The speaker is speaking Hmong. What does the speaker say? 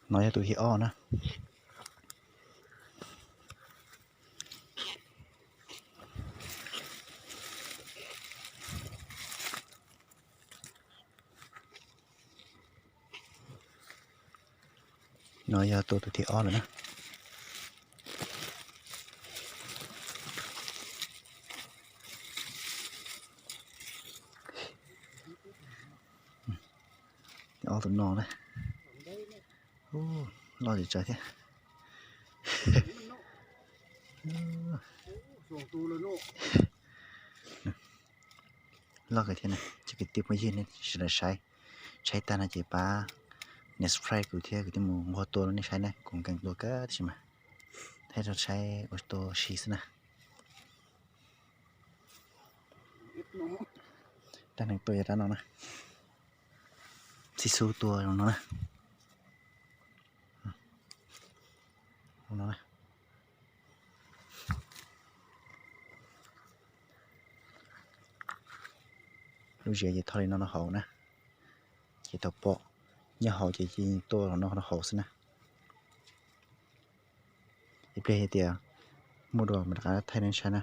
No yog tus thib ob na. No yog tua tus thib ob lawm na. Ob tug no na. Loj tsis tsawg thiab. Loj kawg thiab na, cov kwv tij phooj ywg nej sawv daws saib, saib tag no ces pab nias subscribe kuv thiab kuv thiaj mus nqua tua rau nej saib na, kuv nkees tua kawg tab sis mas thiaj rau saib ua tua si xwb na. Dab neeg tua yog dab no na. Txib xub tua no na. Lub ziav ces tho li no no hauv na. Ces thaum pom nyob hauv ces tua no no hauv xwb na. Ib pliag tias muaj dua mam rov qab thaij nej saib na.